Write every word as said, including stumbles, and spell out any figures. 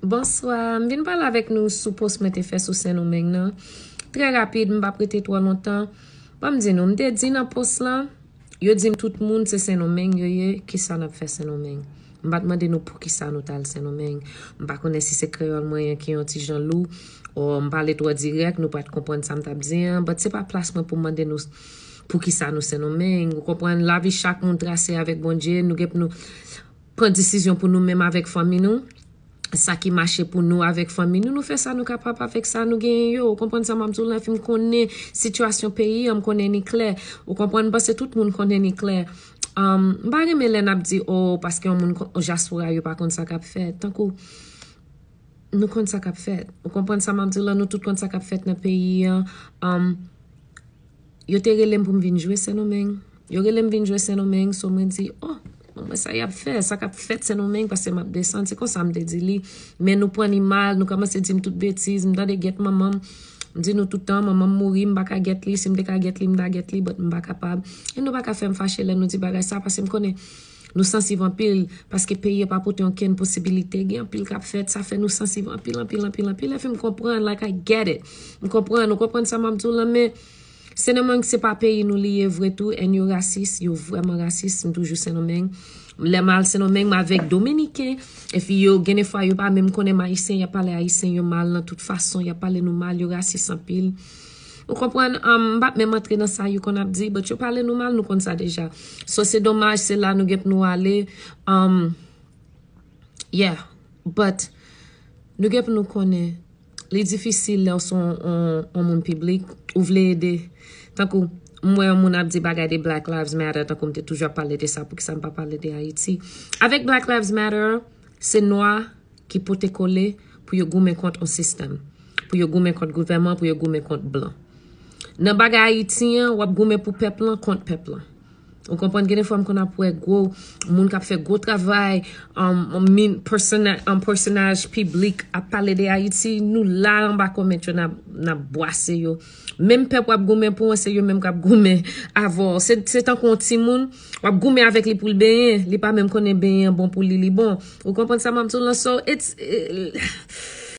Bonswa, m vin pale avèk nou sou pòs mwen te fè sou Sendomeng nan. Trè rapid, m p ap rete twò lontan. Ban m di nou, m te di nan pòs lan, yo di m tout moun se Sendomeng yo ye, kisa n ap fè Sendomeng? M pa t mande nou poukisa nou t al Sendomeng. M pa konnen si se kreyòl mwen an ki yon ti jan lou, o m pale twò dirèk, nou pa t konprann sa m t ap di an, but se pa plas mwen pou m mande nou poukisa nou Sendomeng. Ou konprann, lavi chak moun trase avèk Bondye, nou gen pou nou pran desizyon pou nou menm avèk fanmi nou. Sa ki mache pou nou avèk fanmi nou, nou fè sa nou kapab avèk sa nou genyen yo. Ou konprann sa m ap di w la, fi m konnen sitiyasyon peyi an, m konnen ni klè. Ou konprann, m panse tout moun konnen ni klè. Um, m pa renmen lè n ap di, o, paske yon moun dyaspora yo pa konn sa k ap fèt. Tankou, nou konn sa k ap fèt. Ou konprann sa m ap di w la, nou tout konn sa k ap fèt nan peyi an. Um, yo te rele m pou m vin jwe Sendomeng. Yo rele m vin jwe Sendomeng, so mwen di, o, mwen sa y ap fè, sa k ap fèt Sendomeng, paske m ap desann, se konsa m te di li. Men nou pran li mal, nou kòmanse di m tout betiz, m tande gèt manman m. M di nou tout tan, manman m mouri, m pa ka gèt li, si m te ka gèt li, m ta gèt li, but m pa kapab. E nou pa ka fè m fache lè nou di bagay sa, paske m konnen nou sansib anpil, paske peyi a pa pote okenn posibilite, gen anpil k ap fèt, sa fè nou sansib anpil, anpil, anpil, anpil. Epi m konprann, like, I get it. M konprann, ou konprann sa m ap di w la, men Sendomeng se pa peyi nou li ye vre tou, and yo rasis, yo vrèman rasis, m toujou Sendomeng. Lè m al Sendomeng, m avèk Dominiken, epi yo, gen de fwa, yo pa menm konnen m Ayisyen, y ap pale Ayisyen yo mal nan tout fason, y ap pale nou mal, yo rasis anpil. Ou konprann, um, m p ap menm antre nan sa yo konn ap di, but yo pale nou mal, nou konn sa deja. So, se domaj, se la nou gen pou nou ale. Um, yeah, but nou gen pou nou konnen, li difisil lè w se yon, yon, yon moun piblik, ou vle ede. Tankou, m wè yon moun ap di bagay de Black Lives Matter, tankou m te toujou ap pale de sa, poukisa m pa pale de Ayiti? Avèk Black Lives Matter, se nwa ki pote kole pou yo goumen kont yon sistèm, pou yo goumen kont gouvènman, pou yo goumen kont blan. Nan bagay Ayiti an, w ap goumen pou pèp lan kont pèp lan. Ou konprann, gen de fwa m konn ap wè gwo moun k ap fè gwo travay, um, min, pèsona-, um, pèsonaj piblik ap pale de Ayiti, nou la anba kòmantè yo n ap, n ap bwase yo. Menm pèp w ap goumen pou an, se yo menm k ap goumen avè w. Se, se tankou yon timoun, w ap goumen avèk li pou l benyen, li pa menm konnen benyen an bon pou li, li bon. Ou konprann sa m ap di w lan? So, it's, eh,